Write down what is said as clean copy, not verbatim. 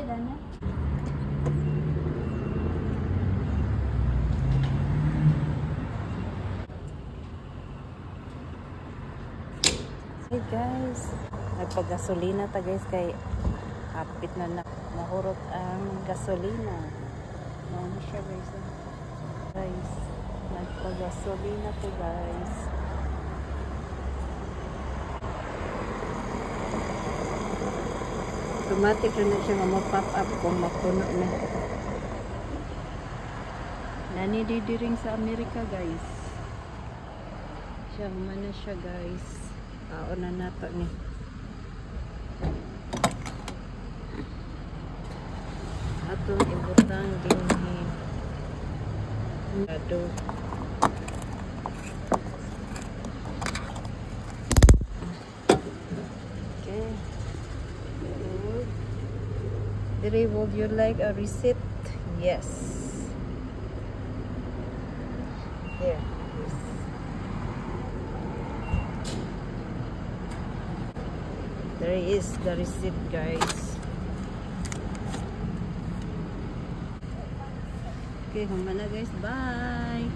Dana. Hey guys, nagpagasolina ta, guys, kay hapit na na mahurot ang gasolina. Mao ni siya, guys, eh. Guys, nagpagasolina ko, guys. Automatic na siya nga mo-pop up kung mapuno na. Nani didiring sa Amerika, guys. Siya, human na siya, guys. Kaon na nato ni. Atong ibutang dinhi. Ado. Okay. Good. Diri, would you like a receipt? Yes. There. Yes. There is the receipt, guys. Okay, human na, guys. Bye.